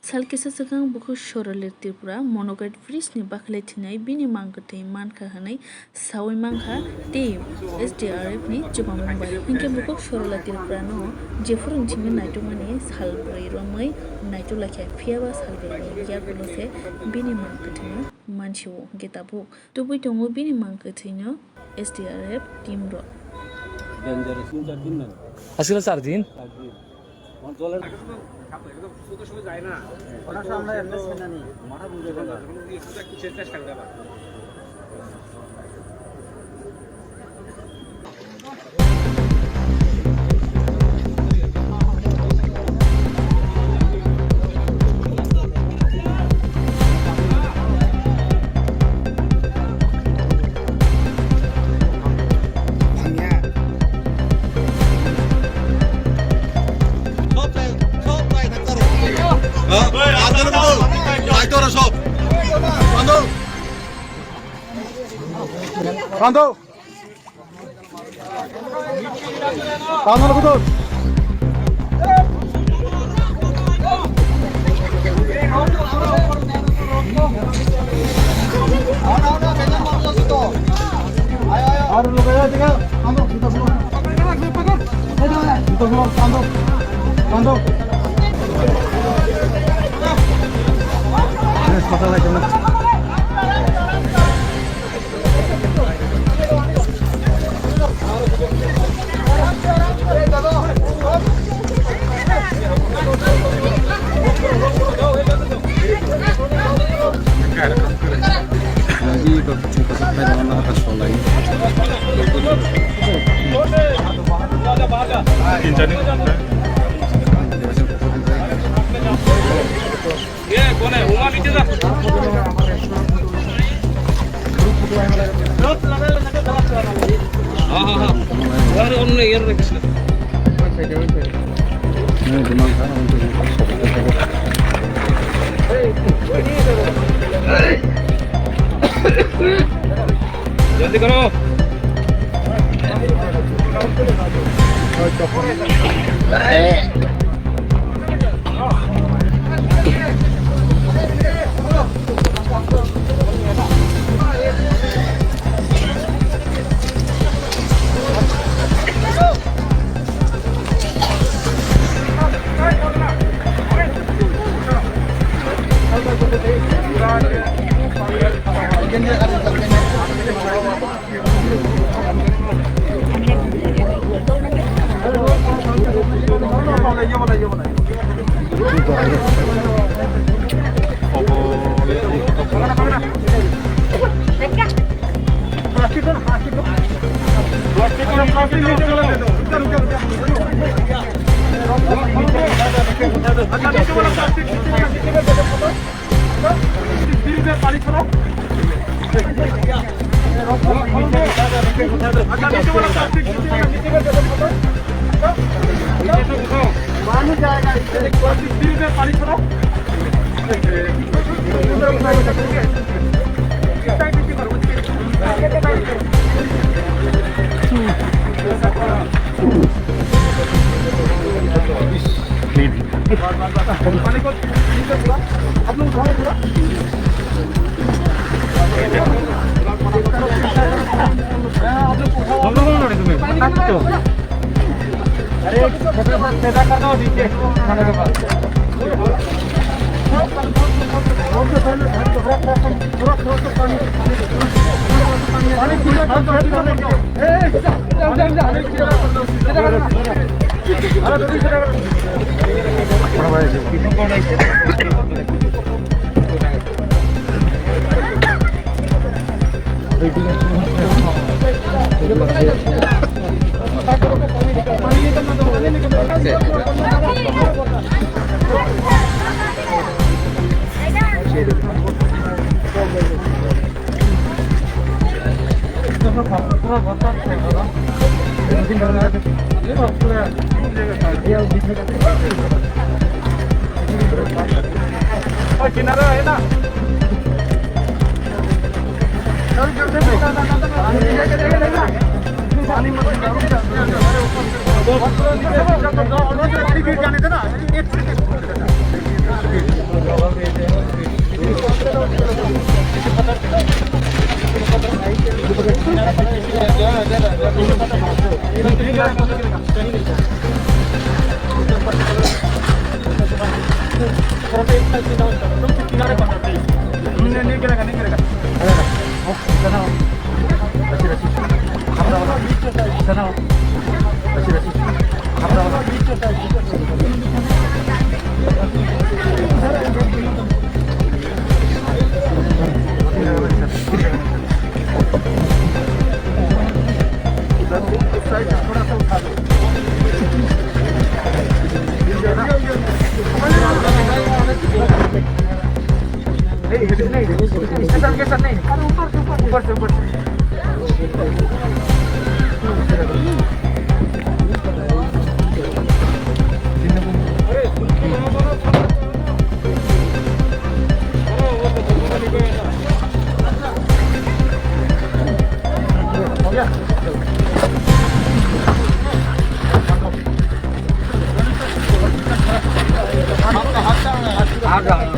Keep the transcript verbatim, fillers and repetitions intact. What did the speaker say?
Sal kisa swkang bukhuk Soroli Tripura Monoghat Bridge ni bakhwlai thwinai bini mang kwthwi mankha hwnwi sawi mankha tei S D R F ni chubamung bai. Hinkhe bukhuk Sorola Tripura no jephuru chini naitukmani sal brwi romwi naituk laikha, phiyaba sal brwi ni yagulo se bini mang kwthwi no mansio, hinkhe tabuk tubui tongo bini mang kwthwi no S D R F team rok. Aswkno char din? Kando. Kando kudu. Aru lo kaya tiga. Kando. जल्दी करो। Kinara hai na. नहीं, नहीं, नहीं, स्टेशन के साथ नहीं। अरे ऊपर से, ऊपर से। ऊपर से, ऊपर से। हो गया? आ गया।